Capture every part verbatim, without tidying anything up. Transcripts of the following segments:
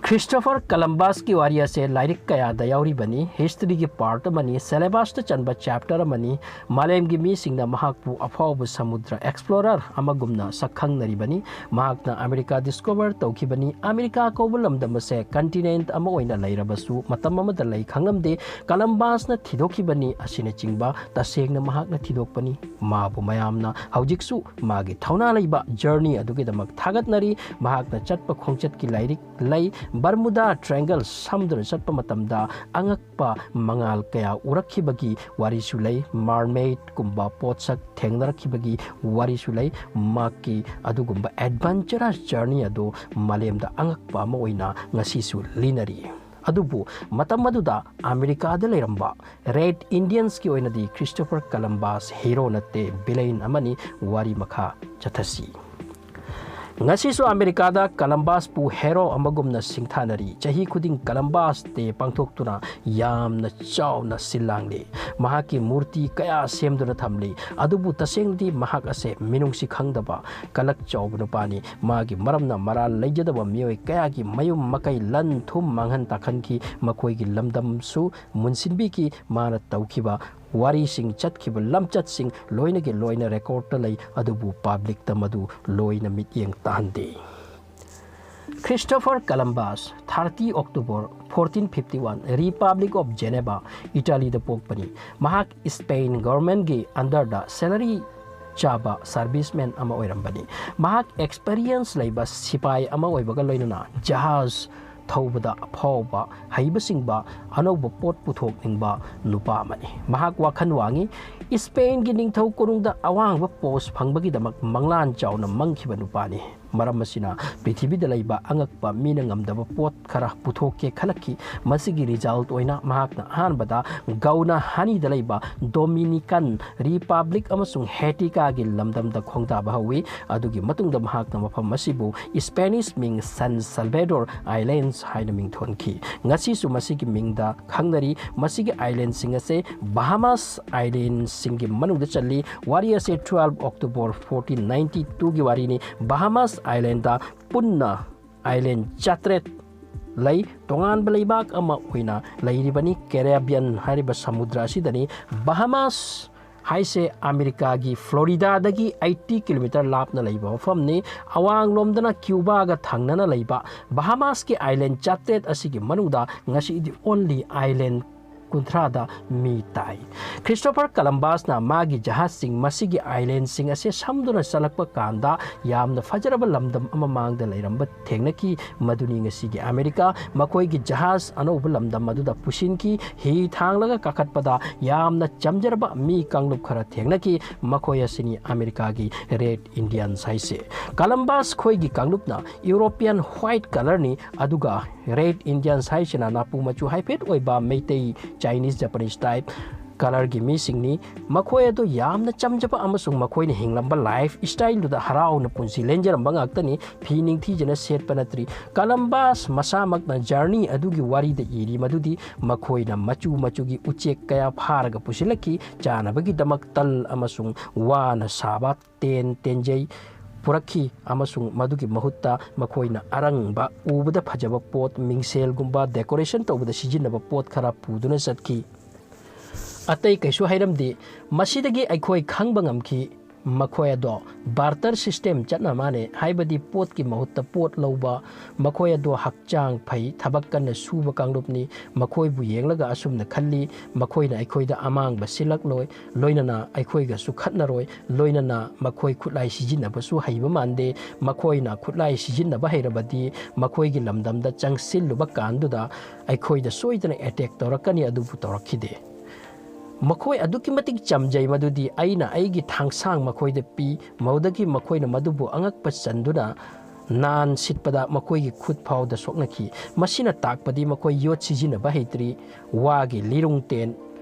Christopher ꯀꯂꯝꯕꯁꯀꯤ ꯋꯥꯔꯤ ꯑꯁꯦ ꯂꯥꯏꯔꯤꯛ ꯀꯌꯥꯗ ꯌꯥꯎꯔꯤꯕꯅꯤ, ꯍꯤꯁꯇ꯭ꯔꯤꯒꯤ ꯄꯥꯔꯠ ꯑꯃꯅꯤ, ꯁꯦꯂꯦꯕꯁꯇ ꯆꯟꯕ ꯆꯦꯞꯇꯔ ꯑꯃꯅꯤ꯫ ꯃꯥꯂꯦꯝꯒꯤ ꯃꯤꯁꯤꯡꯅ ꯃꯍꯥꯛꯄꯨ ꯑꯐꯥꯎꯕ ꯁꯃꯨꯗ꯭ꯔ ꯑꯦꯛꯁꯄ꯭ꯂꯣꯔꯔ ꯑꯃꯒꯨꯝꯅ ꯁꯛꯈꯪꯅꯔꯤꯕꯅꯤ꯫ ꯃꯍꯥꯛꯅ ꯑꯃꯦꯔꯤꯀꯥ ꯗꯤꯁꯀꯣꯚꯔ ꯇꯧꯈꯤꯕꯅꯤ꯫ ꯑꯃꯦꯔꯤꯀꯥ ꯀꯧꯕ ꯂꯝꯗꯝ ꯑꯁꯦ ꯀꯟꯇꯤꯅꯦꯟꯠ ꯑꯃ ꯑꯣꯏꯅ ꯂꯩꯔꯕꯁꯨ ꯃꯇꯝ ꯑꯃꯗ ꯂꯩ ꯈꯪꯂꯝꯗꯦ꯫ ꯀꯂꯝꯕꯁꯅ ꯊꯤꯗꯣꯛꯈꯤꯕꯅꯤ ꯑꯁꯤꯅꯆꯤꯡꯕ ꯇꯁꯦꯡꯅ ꯃꯍꯥꯛꯅ ꯊꯤꯗꯣꯛꯄꯅꯤ꯫ ꯃꯥꯕꯨ ꯃꯌꯥꯝꯅ ꯍꯧꯖꯤꯛꯁꯨ ꯃꯥꯒꯤ ꯊꯧꯅꯥ ꯂꯩꯕ ꯖꯔꯅꯤ ꯑꯗꯨꯒꯤꯗꯃꯛ ꯊꯥꯒꯠꯅꯔꯤ꯫ ꯃꯍꯥꯛꯅ ꯆꯠꯄ ꯈꯣꯡꯆꯠꯀꯤ ꯂꯥꯏꯔꯤꯛ ꯂꯩ꯫ ꯕꯔꯃꯨꯗꯥ ꯇ꯭ꯔꯥꯏꯡꯒꯜ ꯁꯝꯗꯨꯅ ꯆꯠꯄ ꯃꯇꯝꯗ ꯑꯉꯛꯄ ꯃꯉꯥꯜ ꯀꯌꯥ ꯎꯔꯛꯈꯤꯕꯒꯤ ꯋꯥꯔꯤꯁꯨ ꯂꯩ꯫ ꯃꯥꯔꯃꯦꯠꯀꯨꯝꯕ ꯄꯣꯠꯁꯛ ꯊꯦꯡꯅꯔꯛꯈꯤꯕꯒꯤ ꯋꯥꯔꯤꯁꯨ ꯂꯩ꯫ ꯃꯍꯥꯛꯀꯤ ꯑꯗꯨꯒꯨꯝꯕ ꯑꯦꯗꯚꯦꯟꯆꯔꯁ ꯖꯔꯅꯤ ꯑꯗꯨ ꯃꯥꯂꯦꯝꯗ ꯑꯉꯛꯄ ꯑꯃ ꯑꯣꯏꯅ ꯉꯁꯤꯁꯨ ꯂꯤꯅꯔꯤ꯫ ꯑꯗꯨꯕꯨ ꯃꯇꯝ ꯑꯗꯨꯗ ꯑꯃꯦꯔꯤꯀꯥꯗ ꯂꯩꯔꯝꯕ ꯔꯦꯗ ꯏꯟꯗꯤꯌꯟꯁꯀꯤ ꯑꯣꯏꯅꯗꯤ ꯈ꯭ꯔꯤꯁꯇꯣꯐꯔ ꯀꯂꯝꯕꯁ ꯍꯤꯔꯣ ꯅꯠꯇꯦ, ꯚꯤꯂꯦꯟ ꯑꯃꯅꯤ꯫ ꯋꯥꯔꯤ ꯃꯈꯥ ꯆꯠꯊꯁꯤ꯫ ꯉꯁꯤꯁꯨ ꯑꯃꯦꯔꯤꯀꯥꯗ ꯀꯂꯝꯕꯁꯄꯨ ꯍꯦꯔꯣ ꯑꯃꯒꯨꯝꯅ ꯁꯤꯡꯊꯥꯅꯔꯤ꯫ ꯆꯍꯤ ꯈꯨꯗꯤꯡ ꯀꯂꯝꯕꯁ ꯗꯦ ꯄꯥꯡꯊꯣꯛꯇꯨꯅ ꯌꯥꯝꯅ ꯆꯥꯎꯅ ꯁꯤꯜ ꯂꯥꯡꯂꯤ꯫ ꯃꯍꯥꯛꯀꯤ ꯃꯨꯔꯇꯤ ꯀꯌꯥ ꯁꯦꯝꯗꯨꯅ ꯊꯝꯂꯤ꯫ ꯑꯗꯨꯕꯨ ꯇꯁꯦꯡꯅꯗꯤ ꯃꯍꯥꯛ ꯑꯁꯦ ꯃꯤꯅꯨꯡꯁꯤ ꯈꯪꯗꯕ, ꯀꯂꯛ ꯆꯥꯎꯕ ꯅꯨꯄꯥꯅꯤ꯫ ꯃꯥꯒꯤ ꯃꯔꯝꯅ ꯃꯔꯥꯜ ꯂꯩꯖꯗꯕ ꯃꯤꯑꯣꯏ ꯀꯌꯥꯒꯤ ꯃꯌꯨꯝ ꯃꯀꯩ ꯂꯟ ꯊꯨꯝ ꯃꯥꯡꯍꯟ ꯇꯥꯛꯍꯟꯈꯤ꯫ ꯃꯈꯣꯏꯒꯤ ꯂꯝꯗꯝꯁꯨ ꯃꯨꯟꯁꯤꯟꯕꯤꯈꯤ꯫ ꯃꯥꯅ ꯇꯧꯈꯤꯕ ꯋꯥꯔꯤꯁꯤꯡ, ꯆꯠꯈꯤꯕ ꯂꯝꯆꯠꯁꯤꯡ ꯂꯣꯏꯅꯒꯤ ꯂꯣꯏꯅ ꯔꯦꯀꯣꯔꯠꯇ ꯂꯩ, ꯑꯗꯨꯕꯨ ꯄꯕ꯭ꯂꯤꯛꯇ ꯃꯗꯨ ꯂꯣꯏꯅ ꯃꯤꯠꯌꯦꯡ ꯇꯥꯍꯟꯗꯦ꯫ Christopher Columbus, thirty October fourteen fifty one, republic of Genova, ꯏꯇꯥꯂꯤꯗ ꯄꯣꯛꯄꯅꯤ꯫ ꯃꯍꯥꯛ ꯏꯁꯄꯦꯟ ꯒꯚꯔꯟꯃꯦꯟꯠꯀꯤ ꯑꯟꯗꯔꯗ ꯁꯦꯂꯔꯤ ꯆꯥꯕ ꯁꯥꯔꯚꯤꯁꯃꯦꯟ ꯑꯃ ꯑꯣꯏꯔꯝꯕꯅꯤ꯫ ꯃꯍꯥꯛ ꯑꯦꯛꯁꯄꯤꯔꯤꯌꯦꯟꯁ ꯂꯩꯕ ꯁꯤꯄꯥꯏ ꯑꯃ ꯑꯣꯏꯕꯒ ꯂꯣꯏꯅꯅ ꯖꯍꯥꯖ ꯊꯧꯕꯗ ꯑꯐꯥꯎꯕ, ꯍꯩꯕꯁꯤꯡꯕ, ꯑꯅꯧꯕ ꯄꯣꯠ ꯄꯨꯊꯣꯛꯅꯤꯡꯕ ꯅꯨꯄꯥ ꯑꯃꯅꯤ꯫ ꯃꯍꯥꯛ ꯋꯥꯈꯜ ꯋꯥꯡꯏ꯫ ꯏꯁꯄꯦꯟꯒꯤ ꯅꯤꯡꯊꯧ ꯀꯣꯅꯨꯡꯗ ꯑꯋꯥꯡꯕ ꯄꯣꯁ ꯐꯪꯕꯒꯤꯗꯃꯛ ꯃꯪꯂꯥꯟ ꯆꯥꯎꯅ ꯃꯪꯈꯤꯕ ꯅꯨꯄꯥꯅꯤ꯫ ꯃꯔꯝ ꯑꯁꯤꯅ ꯄ꯭ꯔꯤꯊꯤꯕꯤꯗ ꯂꯩꯕ ꯑꯉꯛꯄ, ꯃꯤꯅ ꯉꯝꯗꯕ ꯄꯣꯠ ꯈꯔ ꯄꯨꯊꯣꯛꯀꯦ ꯈꯜꯂꯛꯈꯤ꯫ ꯃꯁꯤꯒꯤ ꯔꯤꯖꯜꯠ ꯑꯣꯏꯅ ꯃꯍꯥꯛꯅ ꯑꯍꯥꯟꯕꯗ ꯒꯧꯅ ꯍꯅꯤꯗ ꯂꯩꯕ ꯗꯣꯃꯤꯅꯤꯀꯟ ꯔꯤꯄꯕ꯭ꯂꯤꯛ ꯑꯃꯁꯨꯡ ꯍꯦꯇꯤꯀꯥꯒꯤ ꯂꯝꯗꯝꯗ ꯈꯣꯡꯗꯥꯕ ꯍꯧꯏ꯫ ꯑꯗꯨꯒꯤ ꯃꯇꯨꯡꯗ ꯃꯍꯥꯛꯅ ꯃꯐꯝ ꯑꯁꯤꯕꯨ ꯏꯁꯄꯦꯅꯤꯁ ꯃꯤꯡ ꯁꯟ ꯁꯜꯚꯦꯗꯣꯔ ꯑꯥꯏꯂꯦꯟꯁ ꯍꯥꯏꯅ ꯃꯤꯡꯊꯣꯟꯈꯤ꯫ ꯉꯁꯤꯁꯨ ꯃꯁꯤꯒꯤ ꯃꯤꯡꯗ ꯈꯪꯅꯔꯤ꯫ ꯃꯁꯤꯒꯤ ꯑꯥꯏꯂꯦꯟꯁꯤꯡ ꯑꯁꯦ ꯕꯍꯥꯃꯥꯁ ꯑꯥꯏꯂꯦꯟꯁꯤꯡꯒꯤ ꯃꯅꯨꯡꯗ ꯆꯜꯂꯤ꯫ ꯋꯥꯔꯤ ꯑꯁꯦ ꯇ꯭ꯋꯦꯜꯐ ꯑꯣꯛꯇꯣꯕꯔ ꯐꯣꯔꯇꯤꯟ ꯅꯥꯏꯟꯇꯤ ꯇꯨꯒꯤ ꯋꯥꯔꯤꯅꯤ꯫ ꯕꯍꯥꯃꯥꯁ ꯑꯥꯏꯂꯦꯟꯗ ꯄꯨꯟꯅ ꯑꯥꯏꯂꯦꯟ ꯆꯥꯇ꯭ꯔꯦꯠ ꯂꯩ꯫ ꯇꯣꯉꯥꯟꯕ ꯂꯩꯕꯥꯛ ꯑꯃ ꯑꯣꯏꯅ ꯂꯩꯔꯤꯕꯅꯤ꯫ ꯀꯦꯔꯤꯕꯤꯌꯟ ꯍꯥꯏꯔꯤꯕ ꯁꯃꯨꯗ꯭ꯔ ꯑꯁꯤꯗꯅꯤ꯫ ꯕꯍꯥꯃꯥꯁ ꯍꯥꯏꯁꯦ ꯑꯃꯦꯔꯤꯀꯥꯒꯤ ꯐ꯭ꯂꯣꯔꯤꯗꯥꯗꯒꯤ ꯑꯩꯠꯇꯤ ꯀꯤꯂꯣꯃꯤꯇꯔ ꯂꯥꯞꯅ ꯂꯩꯕ ꯃꯐꯝꯅꯤ꯫ ꯑꯋꯥꯡꯂꯣꯝꯗꯅ ꯀ꯭ꯌꯨꯕꯥꯒ ꯊꯪꯅꯅ ꯂꯩꯕ ꯕꯍꯥꯃꯥꯁꯀꯤ ꯑꯥꯏꯂꯦꯟ ꯆꯥꯇ꯭ꯔꯦꯠ ꯑꯁꯤꯒꯤ ꯃꯅꯨꯡꯗ ꯉꯁꯤꯗꯤ only ꯑꯥꯏꯂꯦꯟ ꯀꯨꯟꯊ꯭ꯔꯥꯗ ꯃꯤ ꯇꯥꯏ꯫ ꯈ꯭ꯔꯤꯁꯇꯣꯐꯔ ꯀꯂꯝꯕꯥꯁꯅ ꯃꯥꯒꯤ ꯖꯍꯥꯖꯁꯤꯡ ꯃꯁꯤꯒꯤ ꯑꯥꯏꯂꯦꯟꯁꯤꯡ ꯑꯁꯦ ꯁꯝꯗꯨꯅ ꯆꯠꯂꯛꯄ ꯀꯥꯟꯗ ꯌꯥꯝꯅ ꯐꯖꯔꯕ ꯂꯝꯗꯝ ꯑꯃ ꯃꯥꯡꯗ ꯂꯩꯔꯝꯕ ꯊꯦꯡꯅꯈꯤ꯫ ꯃꯗꯨꯅꯤ ꯉꯁꯤꯒꯤ ꯑꯃꯦꯔꯤꯀꯥ꯫ ꯃꯈꯣꯏꯒꯤ ꯖꯍꯥꯖ ꯑꯅꯧꯕ ꯂꯝꯗꯝ ꯑꯗꯨꯗ ꯄꯨꯁꯤꯟꯈꯤ꯫ ꯍꯤ ꯊꯥꯡꯂꯒ ꯀꯥꯈꯠꯄꯗ ꯌꯥꯝꯅ ꯆꯝꯖꯔꯕ ꯃꯤ ꯀꯥꯡꯂꯨꯞ ꯈꯔ ꯊꯦꯡꯅꯈꯤ꯫ ꯃꯈꯣꯏ ꯑꯁꯤꯅꯤ ꯑꯃꯦꯔꯤꯀꯥꯒꯤ ꯔꯦꯗ ꯏꯟꯗꯤꯌꯟꯁ ꯍꯥꯏꯁꯦ꯫ ꯀꯂꯝꯕꯥꯁ ꯈꯣꯏꯒꯤ ꯀꯥꯡꯂꯨꯞꯅ ꯌꯨꯔꯣꯄꯤꯌꯟ ꯋꯥꯏꯠ ꯀꯂꯔꯅꯤ, ꯑꯗꯨꯒ ꯔꯦꯗ ꯏꯟꯗꯤꯌꯟꯁ ꯍꯥꯏꯁꯤꯅ ꯅꯥꯄꯨ ꯃꯆꯨ ꯍꯥꯏꯐꯦꯠ ꯑꯣꯏꯕ ꯃꯩꯇꯩ, ꯆꯥꯏꯅꯤꯁ, ꯖꯄꯅꯤꯁ ꯇꯥꯏꯞ ꯀꯂꯔꯒꯤ ꯃꯤꯁꯤꯡꯅꯤ꯫ ꯃꯈꯣꯏ ꯑꯗꯨ ꯌꯥꯝꯅ ꯆꯝꯖꯕ ꯑꯃꯁꯨꯡ ꯃꯈꯣꯏꯅ ꯍꯤꯡꯂꯝꯕ ꯂꯥꯏꯐ ꯏꯁꯇꯥꯏꯜꯗꯨꯗ ꯍꯔꯥꯎꯅ ꯄꯨꯟꯁꯤ ꯂꯦꯟꯖꯔꯝꯕ ꯉꯥꯛꯇꯅꯤ꯫ ꯐꯤ ꯅꯤꯡꯊꯤꯖꯅ ꯁꯦꯠꯄ ꯅꯠꯇ꯭ꯔꯤ꯫ ꯀꯂꯝꯕꯥꯁ ꯃꯁꯥꯃꯛꯅ ꯖꯔꯅꯤ ꯑꯗꯨꯒꯤ ꯋꯥꯔꯤꯗ ꯏꯔꯤ ꯃꯗꯨꯗꯤ ꯃꯈꯣꯏꯅ ꯃꯆꯨ ꯃꯆꯨꯒꯤ ꯎꯆꯦꯛ ꯀꯌꯥ ꯐꯥꯔꯒ ꯄꯨꯁꯤꯜꯂꯛꯈꯤ꯫ ꯆꯥꯅꯕꯒꯤꯗꯃꯛ ꯇꯜ ꯑꯃꯁꯨꯡ ꯋꯥꯅ ꯁꯥꯕ ꯇꯦꯟ ꯇꯦꯟꯖꯩ ꯄꯨꯔꯛꯈꯤ ꯑꯃꯁꯨꯡ ꯃꯗꯨꯒꯤ ꯃꯍꯨꯠꯇ ꯃꯈꯣꯏꯅ ꯑꯔꯪꯕ, ꯎꯕꯗ ꯐꯖꯕ ꯄꯣꯠ, ꯃꯤꯡꯁꯦꯜꯒꯨꯝꯕ ꯗꯦꯀꯣꯔꯦꯁꯟ ꯇꯧꯕꯗ ꯁꯤꯖꯤꯟꯅꯕ ꯄꯣꯠ ꯈꯔ ꯄꯨꯗꯨꯅ ꯆꯠꯈꯤ꯫ ꯑꯇꯩ ꯀꯩꯁꯨ ꯍꯥꯏꯔꯝꯗꯦ꯫ ꯃꯁꯤꯗꯒꯤ ꯑꯩꯈꯣꯏ ꯈꯪꯕ ꯉꯝꯈꯤ, ꯃꯈꯣꯏ ꯑꯗꯣ ꯕꯥꯔꯇꯔ ꯁꯤꯁꯇꯦꯝ ꯆꯠꯅ ꯃꯥꯟꯅꯩ, ꯍꯥꯏꯕꯗꯤ ꯄꯣꯠꯀꯤ ꯃꯍꯨꯠꯇ ꯄꯣꯠ ꯂꯧꯕ꯫ ꯃꯈꯣꯏ ꯑꯗꯣ ꯍꯛꯆꯥꯡ ꯐꯩ, ꯊꯕꯛ ꯀꯟꯅ ꯁꯨꯕ ꯀꯥꯡꯂꯨꯞꯅꯤ꯫ ꯃꯈꯣꯏꯕꯨ ꯌꯦꯡꯂꯒ ꯑꯁꯨꯝꯅ ꯈꯜꯂꯤ, ꯃꯈꯣꯏꯅ ꯑꯩꯈꯣꯏꯗ ꯑꯃꯥꯡꯕ ꯁꯤꯜꯂꯛꯂꯣꯏ, ꯂꯣꯏꯅꯅ ꯑꯩꯈꯣꯏꯒꯁꯨ ꯈꯠꯅꯔꯣꯏ, ꯂꯣꯏꯅꯅ ꯃꯈꯣꯏ ꯈꯨꯠꯂꯥꯏ ꯁꯤꯖꯤꯟꯅꯕꯁꯨ ꯍꯩꯕ ꯃꯥꯟꯗꯦ꯫ ꯃꯈꯣꯏꯅ ꯈꯨꯠꯂꯥꯏ ꯁꯤꯖꯤꯟꯅꯕ ꯍꯩꯔꯕꯗꯤ ꯃꯈꯣꯏꯒꯤ ꯂꯝꯗꯝꯗ ꯆꯪꯁꯤꯜꯂꯨꯕ ꯀꯥꯟꯗꯨꯗ ꯑꯩꯈꯣꯏꯗ ꯁꯣꯏꯗꯅ ꯑꯦꯇꯦꯛ ꯇꯧꯔꯛꯀꯅꯤ, ꯑꯗꯨꯕꯨ ꯇꯧꯔꯛꯈꯤꯗꯦ꯫ ꯃꯈꯣꯏ ꯑꯗꯨꯛꯀꯤ ꯃꯇꯤꯛ ꯆꯝꯖꯩ ꯃꯗꯨꯗꯤ ꯑꯩꯅ ꯑꯩꯒꯤ ꯊꯥꯡꯁꯥꯡ ꯃꯈꯣꯏꯗ ꯄꯤ, ꯃꯗꯨꯗꯒꯤ ꯃꯈꯣꯏꯅ ꯃꯗꯨꯕꯨ ꯑꯉꯛꯄ ꯆꯟꯗꯨꯅ ꯅꯥꯟ ꯁꯤꯠꯄꯗ ꯃꯈꯣꯏꯒꯤ ꯈꯨꯠ ꯐꯥꯎꯗ ꯁꯣꯛꯅꯈꯤ꯫ ꯃꯁꯤꯅ ꯇꯥꯛꯄꯗꯤ ꯃꯈꯣꯏ ꯌꯣꯠ ꯁꯤꯖꯤꯟꯅꯕ ꯍꯩꯇ꯭ꯔꯤ꯫ ꯋꯥꯒꯤ ꯂꯤꯔꯨꯡ ꯇꯦꯟ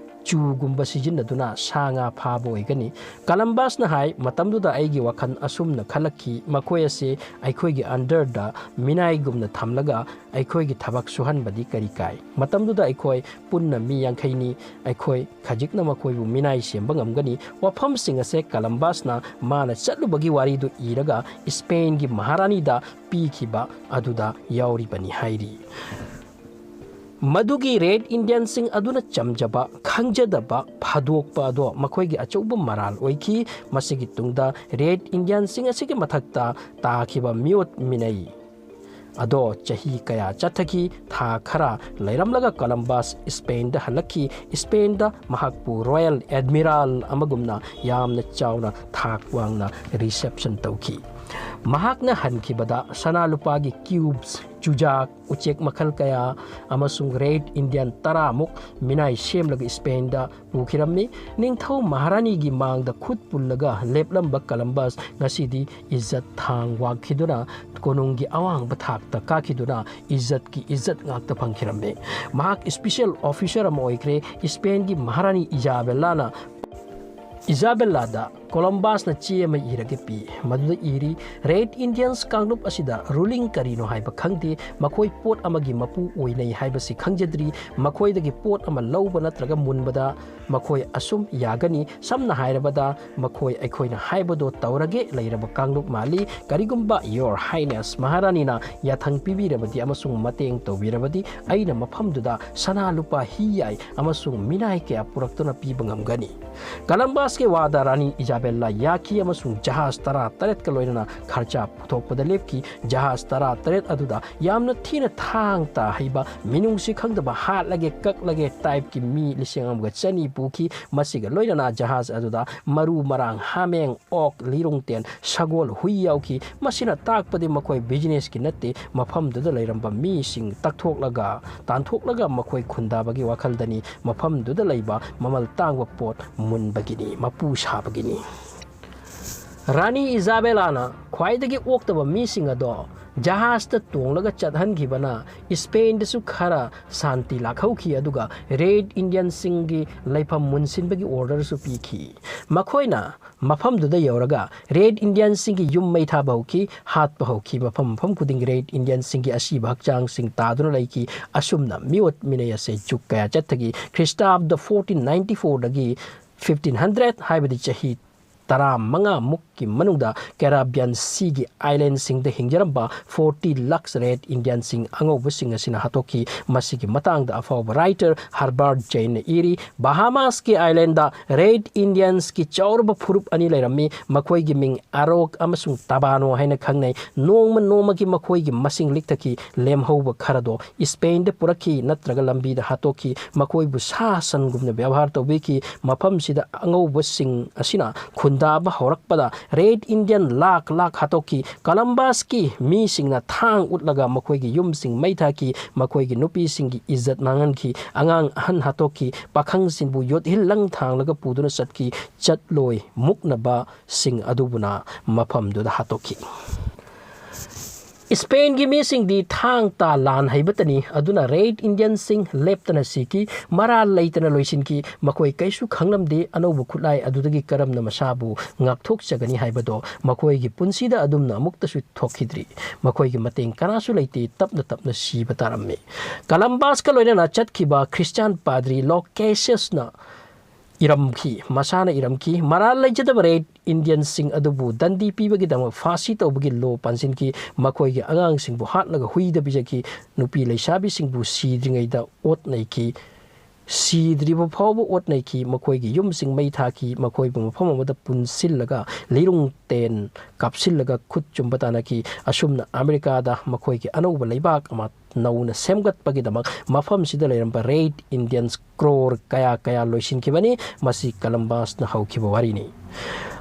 ꯆꯨꯒꯨꯝꯕ ꯁꯤꯖꯤꯟꯅꯗꯨꯅ ꯁꯥ ꯉꯥ ꯐꯥꯕ ꯑꯣꯏꯒꯅꯤ꯫ ꯀꯂꯝꯕꯁꯅ ꯍꯥꯏ, "ꯃꯇꯝꯗꯨꯗ ꯑꯩꯒꯤ ꯋꯥꯈꯜ ꯑꯁꯨꯝꯅ ꯈꯜꯂꯛꯈꯤ, ꯃꯈꯣꯏ ꯑꯁꯤ ꯑꯩꯈꯣꯏꯒꯤ underꯗ ꯃꯤꯅꯥꯏꯒꯨꯝꯅ ꯊꯝꯂꯒ ꯑꯩꯈꯣꯏꯒꯤ ꯊꯕꯛ ꯁꯨꯍꯟꯕꯗꯤ ꯀꯔꯤ ꯀꯥꯏ? ꯃꯇꯝꯗꯨꯗ ꯑꯩꯈꯣꯏ ꯄꯨꯟꯅ ꯃꯤ ꯌꯥꯡꯈꯩꯅꯤ꯫ ꯑꯩꯈꯣꯏ ꯈꯖꯤꯛꯅ ꯃꯈꯣꯏꯕꯨ ꯃꯤꯅꯥꯏ ꯁꯦꯝꯕ ꯉꯝꯒꯅꯤ?" ꯋꯥꯐꯝꯁꯤꯡ ꯑꯁꯦ ꯀꯂꯝꯕꯁꯅ ꯃꯥꯅ ꯆꯠꯂꯨꯕꯒꯤ ꯋꯥꯔꯤꯗꯨ ꯏꯔꯒ ꯏꯁꯄꯦꯟꯒꯤ ꯃꯍꯥꯔꯥꯅꯤꯗ ꯄꯤꯈꯤꯕ ꯑꯗꯨꯗ ꯌꯥꯎꯔꯤꯕꯅꯤ ꯍꯥꯏꯔꯤ꯫ ꯃꯗꯨꯒꯤ ꯔꯦꯗ ꯏꯟꯗꯤꯌꯟꯁꯤꯡ ꯑꯗꯨꯅ ꯆꯝꯖꯕ, ꯈꯪꯖꯗꯕ, ꯐꯥꯗꯣꯛꯄ ꯑꯗꯣ ꯃꯈꯣꯏꯒꯤ ꯑꯆꯧꯕ ꯃꯔꯥꯜ ꯑꯣꯏꯈꯤ꯫ ꯃꯁꯤꯒꯤ ꯇꯨꯡꯗ ꯔꯦꯗ ꯏꯟꯗꯤꯌꯟꯁꯤꯡ ꯑꯁꯤꯒꯤ ꯃꯊꯛꯇ ꯇꯥꯈꯤꯕ ꯃꯤꯑꯣꯠ ꯃꯤꯅꯩ ꯑꯗꯣ ꯆꯍꯤ ꯀꯌꯥ ꯆꯠꯊꯈꯤ꯫ ꯊꯥ ꯈꯔ ꯂꯩꯔꯝꯂꯒ ꯀꯂꯝꯕꯁ ꯏꯁꯄꯦꯟꯗ ꯍꯜꯂꯛꯈꯤ꯫ ꯏꯁꯄꯦꯟꯗ ꯃꯍꯥꯛꯄꯨ ꯔꯣꯌꯦꯜ ꯑꯦꯗꯃꯤꯔꯥꯜ ꯑꯃꯒꯨꯝꯅ ꯌꯥꯝꯅ ꯆꯥꯎꯅ ꯊꯥꯛ ꯋꯥꯡꯅ ꯔꯤꯁꯦꯞꯁꯟ ꯇꯧꯈꯤ꯫ ꯃꯍꯥꯛꯅ ꯍꯟꯈꯤꯕꯗ ꯁꯅꯥ ꯂꯨꯄꯥꯒꯤ ꯀ꯭ꯌꯨꯕꯁ, ꯆꯨꯖꯥꯛ, ꯎꯆꯦꯛ ꯃꯈꯜ ꯀꯌꯥ ꯑꯃꯁꯨꯡ ꯔꯦꯗ ꯏꯟꯗꯤꯌꯟ ꯇꯔꯥꯃꯨꯛ ꯃꯤꯅꯥꯏ ꯁꯦꯝꯂꯒ ꯏꯁꯄꯦꯟꯗ ꯄꯨꯈꯤꯔꯝꯃꯤ꯫ ꯅꯤꯡꯊꯧ ꯃꯍꯥꯔꯥꯅꯤꯒꯤ ꯃꯥꯡꯗ ꯈꯨꯠ ꯄꯨꯜꯂꯒ ꯂꯦꯞꯂꯝꯕ ꯀꯂꯝꯕꯁ ꯉꯁꯤꯗꯤ ꯏꯖꯠ ꯊꯥꯡ ꯋꯥꯡꯈꯤꯗꯨꯅ ꯀꯣꯅꯨꯡꯒꯤ ꯑꯋꯥꯡꯕ ꯊꯥꯛꯇ ꯀꯥꯈꯤꯗꯨꯅ ꯏꯖꯠꯀꯤ ꯏꯖꯠ ꯉꯥꯛꯇ ꯐꯪꯈꯤꯔꯝꯃꯤ꯫ ꯃꯍꯥꯛ ꯏꯁꯄꯤꯁꯦꯜ ꯑꯣꯐꯤꯁꯔ ꯑꯃ ꯑꯣꯏꯈ꯭ꯔꯦ꯫ ꯏꯁꯄꯦꯟꯒꯤ ꯃꯍꯥꯔꯥꯅꯤ ꯏꯖꯥꯕꯦꯜꯂꯥꯅ, ꯏꯖꯥꯕꯦꯜꯂꯥꯗ ꯀꯣꯂꯝꯕꯁꯅ ꯆꯦ ꯑꯃ ꯏꯔꯒ ꯄꯤ꯫ ꯃꯗꯨꯗ ꯏꯔꯤ, "ꯔꯦꯗ ꯏꯟꯗꯤꯌꯟꯁ ꯀꯥꯡꯂꯨꯞ ꯑꯁꯤꯗ ꯔꯨꯂꯤꯡ ꯀꯔꯤꯅꯣ ꯍꯥꯏꯕ ꯈꯪꯗꯦ꯫ ꯃꯈꯣꯏ ꯄꯣꯠ ꯑꯃꯒꯤ ꯃꯄꯨ ꯑꯣꯏꯅꯩ ꯍꯥꯏꯕꯁꯤ ꯈꯪꯖꯗ꯭ꯔꯤ꯫ ꯃꯈꯣꯏꯗꯒꯤ ꯄꯣꯠ ꯑꯃ ꯂꯧꯕ ꯅꯠꯇ꯭ꯔꯒ ꯃꯨꯟꯕꯗ ꯃꯈꯣꯏ ꯑꯁꯨꯝ ꯌꯥꯒꯅꯤ꯫ ꯁꯝꯅ ꯍꯥꯏꯔꯕꯗ, ꯃꯈꯣꯏ ꯑꯩꯈꯣꯏꯅ ꯍꯥꯏꯕꯗꯣ ꯇꯧꯔꯒꯦ ꯂꯩꯔꯕ ꯀꯥꯡꯂꯨꯞ ꯃꯥꯜꯂꯤ꯫ ꯀꯔꯤꯒꯨꯝꯕ Your Highness ꯃꯍꯥꯔꯥꯅꯤꯅ ꯌꯥꯊꯪ ꯄꯤꯕꯤꯔꯕꯗꯤ ꯑꯃꯁꯨꯡ ꯃꯇꯦꯡ ꯇꯧꯕꯤꯔꯕꯗꯤ, ꯑꯩꯅ ꯃꯐꯝꯗꯨꯗ ꯁꯅꯥ ꯂꯨꯄꯥ, ꯍꯤ ꯌꯥꯏ ꯑꯃꯁꯨꯡ ꯃꯤꯅꯥꯏ ꯀꯌꯥ ꯄꯨꯔꯛꯇꯨꯅ ꯄꯤꯕ ꯉꯝꯒꯅꯤ꯫" ꯀꯂꯝꯕꯁꯀꯤ ꯋꯥꯗ ꯔꯥꯅꯤ ꯏꯖꯥꯕꯦꯜꯂꯥ ꯌꯥꯈꯤ ꯑꯃꯁꯨꯡ ꯖꯍꯥꯖ ꯇꯔꯥ ꯇꯔꯦꯠꯀ ꯂꯣꯏꯅꯅ ꯈꯔꯆꯥ ꯄꯨꯊꯣꯛꯄꯗ ꯂꯦꯞꯈꯤ꯫ ꯖꯍꯥꯖ ꯇꯔꯥ ꯇꯔꯦꯠ ꯑꯗꯨꯗ ꯌꯥꯝꯅ ꯊꯤꯅ ꯊꯥꯡ ꯇꯥ ꯍꯩꯕ, ꯃꯤꯅꯨꯡꯁꯤ ꯈꯪꯗꯕ, ꯍꯥꯠꯂꯒꯦ ꯀꯛꯂꯒꯦ ꯇꯥꯏꯞꯀꯤ ꯃꯤ ꯂꯤꯁꯤꯡ ꯑꯃꯒ ꯆꯅꯤ ꯄꯨꯈꯤ꯫ ꯃꯁꯤꯒ ꯂꯣꯏꯅꯅ ꯖꯍꯥꯖ ꯑꯗꯨꯗ ꯃꯔꯨ ꯃꯔꯥꯡ, ꯍꯥꯃꯦꯡ, ꯑꯣꯛ, ꯂꯤꯔꯨꯡꯇꯦꯟ, ꯁꯒꯣꯜ, ꯍꯨꯏ ꯌꯥꯎꯈꯤ꯫ ꯃꯁꯤꯅ ꯇꯥꯛꯄꯗꯤ ꯃꯈꯣꯏ ꯕꯤꯖꯤꯅꯦꯁꯀꯤ ꯅꯠꯇꯦ, ꯃꯐꯝꯗꯨꯗ ꯂꯩꯔꯝꯕ ꯃꯤꯁꯤꯡ ꯇꯛꯊꯣꯛꯂꯒ, ꯇꯥꯟꯊꯣꯛꯂꯒ ꯃꯈꯣꯏ ꯈꯨꯟꯗꯥꯕꯒꯤ ꯋꯥꯈꯜꯗꯅꯤ꯫ ꯃꯐꯝꯗꯨꯗ ꯂꯩꯕ ꯃꯃꯜ ꯇꯥꯡꯕ ꯄꯣꯠ ꯃꯨꯟꯕꯒꯤꯅꯤ, ꯃꯄꯨ ꯁꯥꯕꯒꯤꯅꯤ꯫ ꯔꯥꯅꯤ ꯏꯖꯥꯕꯦꯂꯥꯅ ꯈ꯭ꯋꯥꯏꯗꯒꯤ ꯑꯣꯛꯇꯕ ꯃꯤꯁꯤꯡ ꯑꯗꯣ ꯖꯍꯥꯖꯇ ꯇꯣꯡꯂꯒ ꯆꯠꯍꯟꯈꯤꯕꯅ ꯏꯁꯄꯦꯟꯗꯁꯨ ꯈꯔ ꯁꯥꯟꯇꯤ ꯂꯥꯛꯍꯧꯈꯤ, ꯑꯗꯨꯒ ꯔꯦꯗ ꯏꯟꯗꯤꯌꯟꯁꯤꯡꯒꯤ ꯂꯩꯐꯝ ꯃꯨꯟꯁꯤꯟꯕꯒꯤ ꯑꯣꯔꯗꯔꯁꯨ ꯄꯤꯈꯤ꯫ ꯃꯈꯣꯏꯅ ꯃꯐꯝꯗꯨꯗ ꯌꯧꯔꯒ ꯔꯦꯗ ꯏꯟꯗꯤꯌꯟꯁꯤꯡꯒꯤ ꯌꯨꯝ ꯃꯩ ꯊꯥꯕ ꯍꯧꯈꯤ, ꯍꯥꯠꯄ ꯍꯧꯈꯤ꯫ ꯃꯐꯝ ꯃꯐꯝ ꯈꯨꯗꯤꯡ ꯔꯦꯗ ꯏꯟꯗꯤꯌꯟꯁꯤꯡꯒꯤ ꯑꯁꯤꯕ ꯍꯛꯆꯥꯡꯁꯤꯡ ꯇꯥꯗꯨꯅ ꯂꯩꯈꯤ꯫ ꯑꯁꯨꯝꯅ ꯃꯤꯑꯣꯠ ꯃꯤꯅꯩ ꯑꯁꯦ ꯖꯨꯛ ꯀꯌꯥ ꯆꯠꯊꯈꯤ꯫ ꯈ꯭ꯔꯤꯁꯇꯥꯕꯗ ꯐꯣꯔꯇꯤꯟ ꯅꯥꯏꯟꯇꯤ ꯐꯣꯔꯗꯒꯤ ꯐꯤꯐꯇꯤꯟ ꯍꯟꯗ꯭ꯔꯦꯠ, ꯍꯥꯏꯕꯗꯤ ꯆꯍꯤ ꯇꯔꯥꯃꯉꯥꯃꯨꯛꯀꯤ ꯃꯅꯨꯡꯗ ꯀꯦꯔꯥꯕꯤꯌꯟ ꯁꯤꯒꯤ ꯑꯥꯏꯂꯦꯟꯁꯤꯡꯗ ꯍꯤꯡꯖꯔꯝꯕ ꯐꯣꯔꯇꯤ ꯂꯥꯈ ꯔꯦꯗ ꯏꯟꯗꯤꯌꯟꯁꯤꯡ ꯑꯉꯧꯕꯁꯤꯡ ꯑꯁꯤꯅ ꯍꯥꯠꯇꯣꯛꯈꯤ꯫ ꯃꯁꯤꯒꯤ ꯃꯇꯥꯡꯗ ꯑꯐꯥꯎꯕ ꯔꯥꯏꯇꯔ ꯍꯔꯕꯔꯠ ꯖꯦꯟꯅ ꯏꯔꯤ, ꯕꯍꯥꯃꯥꯁꯀꯤ ꯑꯥꯏꯂꯦꯟꯗ ꯔꯦꯗ ꯏꯟꯗꯤꯌꯟꯁꯀꯤ ꯆꯥꯎꯔꯕ ꯐꯨꯔꯨꯞ ꯑꯅꯤ ꯂꯩꯔꯝꯃꯤ꯫ ꯃꯈꯣꯏꯒꯤ ꯃꯤꯡ ꯑꯔꯣꯛ ꯑꯃꯁꯨꯡ ꯇꯕꯥꯅꯣ ꯍꯥꯏꯅ ꯈꯪꯅꯩ꯫ ꯅꯣꯡꯃ ꯅꯣꯡꯃꯒꯤ ꯃꯈꯣꯏꯒꯤ ꯃꯁꯤꯡ ꯂꯤꯛꯊꯈꯤ꯫ ꯂꯦꯝꯍꯧꯕ ꯈꯔꯗꯣ ꯏꯁꯄꯦꯟꯗ ꯄꯨꯔꯛꯈꯤ ꯅꯠꯇ꯭ꯔꯒ ꯂꯝꯕꯤꯗ ꯍꯥꯠꯇꯣꯛꯈꯤ꯫ ꯃꯈꯣꯏꯕꯨ ꯁꯥ ꯁꯟꯒꯨꯝꯅ ꯕꯦꯕꯥꯔ ꯇꯧꯕꯤꯈꯤ꯫ ꯃꯐꯝꯁꯤꯗ ꯑꯉꯧꯕꯁꯤꯡ ꯑꯁꯤꯅ ꯈꯨꯟꯗꯥꯕ ꯍꯧꯔꯛꯄꯗ ꯔꯦꯗ ꯏꯟꯗꯤꯌꯟ ꯂꯥꯈ ꯂꯥꯈ ꯍꯥꯠꯇꯣꯛꯈꯤ꯫ ꯀꯂꯝꯕꯁꯀꯤ ꯃꯤꯁꯤꯡꯅ ꯊꯥꯡ ꯎꯠꯂꯒ ꯃꯈꯣꯏꯒꯤ ꯌꯨꯝꯁꯤꯡ ꯃꯩ ꯊꯥꯈꯤ꯫ ꯃꯈꯣꯏꯒꯤ ꯅꯨꯄꯤꯁꯤꯡꯒꯤ ꯏꯖꯠ ꯃꯥꯡꯍꯟꯈꯤ꯫ ꯑꯉꯥꯡ ꯑꯍꯟ ꯍꯥꯠꯇꯣꯛꯈꯤ꯫ ꯄꯥꯈꯪꯁꯤꯡꯕꯨ ꯌꯣꯠꯍꯤꯜ ꯂꯪ ꯊꯥꯡꯂꯒ ꯄꯨꯗꯨꯅ ꯆꯠꯈꯤ꯫ ꯆꯠꯂꯣꯏ ꯃꯨꯛꯅꯕꯁꯤꯡ ꯑꯗꯨꯕꯨꯅ ꯃꯐꯝꯗꯨꯗ ꯍꯥꯠꯇꯣꯛꯈꯤ꯫ ꯏꯁꯄꯦꯟꯒꯤ ꯃꯤꯁꯤꯡꯗꯤ ꯊꯥꯡ ꯇꯥ ꯂꯥꯟ ꯍꯩꯕꯇꯅꯤ, ꯑꯗꯨꯅ ꯔꯦꯗ ꯏꯟꯗꯤꯌꯟꯁꯤꯡ ꯂꯦꯞꯇꯅ ꯁꯤꯈꯤ꯫ ꯃꯔꯥꯜ ꯂꯩꯇꯅ ꯂꯣꯏꯁꯤꯟꯈꯤ꯫ ꯃꯈꯣꯏ ꯀꯩꯁꯨ ꯈꯪꯂꯝꯗꯦ꯫ ꯑꯅꯧꯕ ꯈꯨꯠꯂꯥꯏ ꯑꯗꯨꯗꯒꯤ ꯀꯔꯝꯅ ꯃꯁꯥꯕꯨ ꯉꯥꯛꯊꯣꯛꯆꯒꯅꯤ ꯍꯥꯏꯕꯗꯣ ꯃꯈꯣꯏꯒꯤ ꯄꯨꯟꯁꯤꯗ ꯑꯗꯨꯝꯅ ꯑꯃꯨꯛꯇꯁꯨ ꯊꯣꯛꯈꯤꯗ꯭ꯔꯤ꯫ ꯃꯈꯣꯏꯒꯤ ꯃꯇꯦꯡ ꯀꯅꯥꯁꯨ ꯂꯩꯇꯦ꯫ ꯇꯞꯅ ꯇꯞꯅ ꯁꯤꯕ ꯇꯥꯔꯝꯃꯤ꯫ ꯀꯂꯝꯕꯁꯀ ꯂꯣꯏꯅꯅ ꯆꯠꯈꯤꯕ ꯈ꯭ꯔꯤꯁꯇꯤꯌꯥꯟ ꯄꯥꯗ꯭ꯔꯤ ꯂꯣꯀꯦꯁꯤꯌꯁꯅ ꯏꯔꯝꯈꯤ, ꯃꯁꯥꯅ ꯏꯔꯝꯈꯤ, "ꯃꯔꯥꯜ ꯂꯩꯖꯗꯕ ꯔꯦꯗ ꯏꯟꯗꯤꯌꯟꯁꯤꯡ ꯑꯗꯨꯕꯨ ꯗꯟꯗꯤ ꯄꯤꯕꯒꯤꯗꯃꯛ ꯐꯥꯁꯤ ꯇꯧꯕꯒꯤ ꯂꯣ ꯄꯥꯟꯁꯤꯟꯈꯤ꯫ ꯃꯈꯣꯏꯒꯤ ꯑꯉꯥꯡꯁꯤꯡꯕꯨ ꯍꯥꯠꯂꯒ ꯍꯨꯏꯗ ꯄꯤꯖꯈꯤ꯫ ꯅꯨꯄꯤ ꯂꯩꯁꯥꯕꯤꯁꯤꯡꯕꯨ ꯁꯤꯗ꯭ꯔꯤꯉꯩꯗ ꯑꯣꯠ ꯅꯩꯈꯤ꯫ ꯁꯤꯗ꯭ꯔꯤꯕ ꯐꯥꯎꯕ ꯑꯣꯠ ꯅꯩꯈꯤ꯫ ꯃꯈꯣꯏꯒꯤ ꯌꯨꯝꯁꯤꯡ ꯃꯩ ꯊꯥꯈꯤ꯫ ꯃꯈꯣꯏꯕꯨ ꯃꯐꯝ ꯑꯃꯗ ꯄꯨꯟꯁꯤꯜꯂꯒ ꯂꯤꯔꯨꯡ ꯇꯦꯟ ꯀꯥꯞꯁꯤꯜꯂꯒ ꯈꯨꯠ ꯆꯨꯝꯕ ꯇꯥꯟꯅꯈꯤ꯫ ꯑꯁꯨꯝꯅ ꯑꯃꯦꯔꯤꯀꯥꯗ ꯃꯈꯣꯏꯒꯤ ꯑꯅꯧꯕ ꯂꯩꯕꯥꯛ ꯑꯃ ꯅꯧꯅ ꯁꯦꯝꯒꯠꯄꯒꯤꯗꯃꯛ ꯃꯐꯝꯁꯤꯗ ꯂꯩꯔꯝꯕ ꯔꯦꯗ ꯏꯟꯗꯤꯌꯟꯁ ꯀ꯭ꯔꯣꯔ ꯀꯌꯥ ꯀꯌꯥ ꯂꯣꯏꯁꯤꯟꯈꯤꯕꯅꯤ꯫ ꯃꯁꯤ ꯀꯂꯝꯕꯁꯅ ꯍꯧꯈꯤꯕ ꯋꯥꯔꯤꯅꯤ꯫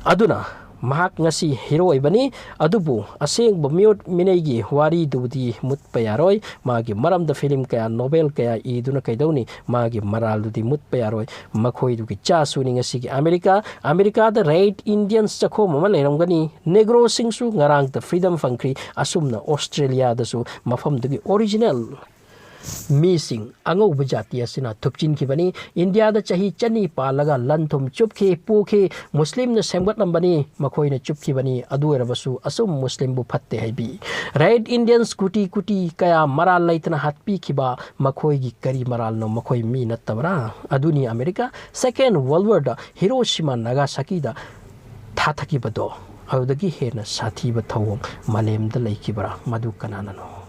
ꯑꯗꯨꯅ ꯃꯍꯥꯛ ꯉꯁꯤ ꯍꯤꯔꯣ ꯑꯣꯏꯕꯅꯤ, ꯑꯗꯨꯕꯨ ꯑꯁꯦꯡꯕ ꯃꯤꯑꯣꯠ ꯃꯤꯅꯩꯒꯤ ꯋꯥꯔꯤꯗꯨꯗꯤ ꯃꯨꯠꯄ ꯌꯥꯔꯣꯏ꯫ ꯃꯥꯒꯤ ꯃꯔꯝꯗ ꯐꯤꯂꯝ ꯀꯌꯥ, ꯅꯣꯕꯦꯜ ꯀꯌꯥ ꯏꯗꯨꯅ ꯀꯩꯗꯧꯅꯤ? ꯃꯥꯒꯤ ꯃꯔꯥꯜꯗꯨꯗꯤ ꯃꯨꯠꯄ ꯌꯥꯔꯣꯏ꯫ ꯃꯈꯣꯏꯗꯨꯒꯤ ꯆꯥꯁꯨꯅꯤ ꯉꯁꯤꯒꯤ ꯑꯃꯦꯔꯤꯀꯥ꯫ ꯑꯃꯦꯔꯤꯀꯥꯗ ꯔꯦꯗ ꯏꯟꯗꯤꯌꯟꯁ ꯆꯈꯣꯝ ꯑꯃ ꯂꯩꯔꯝꯒꯅꯤ꯫ ꯅꯦꯒ꯭ꯔꯣꯁꯤꯡꯁꯨ ꯉꯔꯥꯡꯇ ꯐ꯭ꯔꯤꯗꯝ ꯐꯪꯈ꯭ꯔꯤ꯫ ꯑꯁꯨꯝꯅ ꯑꯣꯁꯇ꯭ꯔꯦꯂꯤꯌꯥꯗꯁꯨ ꯃꯐꯝꯗꯨꯒꯤ ꯑꯣꯔꯤꯖꯤꯅꯦꯜ ꯃꯤꯁꯤꯡ, ꯑꯉꯧꯕ ꯖꯥꯇꯤ ꯑꯁꯤꯅ ꯊꯨꯞꯆꯤꯟꯈꯤꯕꯅꯤ꯫ ꯏꯟꯗꯤꯌꯥꯗ ꯆꯍꯤ ꯆꯅꯤ ꯄꯥꯜꯂꯒ ꯂꯟ ꯊꯨꯝ ꯆꯨꯞꯈꯤ, ꯄꯣꯛꯈꯤ꯫ ꯃꯨꯁꯂꯤꯝꯅ ꯁꯦꯝꯒꯠꯂꯝꯕꯅꯤ, ꯃꯈꯣꯏꯅ ꯆꯨꯞꯈꯤꯕꯅꯤ꯫ ꯑꯗꯨ ꯑꯣꯏꯔꯕꯁꯨ ꯑꯁꯨꯝ ꯃꯨꯁꯂꯤꯝꯕꯨ ꯐꯠꯇꯦ ꯍꯥꯏꯕꯤ꯫ ꯔꯦꯗ ꯏꯟꯗꯤꯌꯟꯁ ꯀꯨꯇꯤ ꯀꯨꯇꯤ ꯀꯌꯥ ꯃꯔꯥꯜ ꯂꯩꯇꯅ ꯍꯥꯠꯄꯤꯈꯤꯕ, ꯃꯈꯣꯏꯒꯤ ꯀꯔꯤ ꯃꯔꯥꯜꯅꯣ? ꯃꯈꯣꯏ ꯃꯤ ꯅꯠꯇꯕ꯭ꯔꯥ? ꯑꯗꯨꯅꯤ ꯑꯃꯦꯔꯤꯀꯥ ꯁꯦꯀꯦꯟ ꯋꯥꯔꯜ ꯋꯥꯔꯗ ꯍꯤꯔꯣꯁꯤꯃꯥ ꯅꯥꯒꯥꯁꯥꯀꯤꯗ ꯊꯥꯊꯈꯤꯕꯗꯣ꯫ ꯑꯗꯨꯗꯒꯤ ꯍꯦꯟꯅ ꯁꯥꯊꯤꯕ ꯊꯧꯑꯣꯡ ꯃꯥꯂꯦꯝꯗ ꯂꯩꯈꯤꯕ꯭ꯔꯥ? ꯃꯗꯨ ꯀꯅꯥꯅꯅꯣ?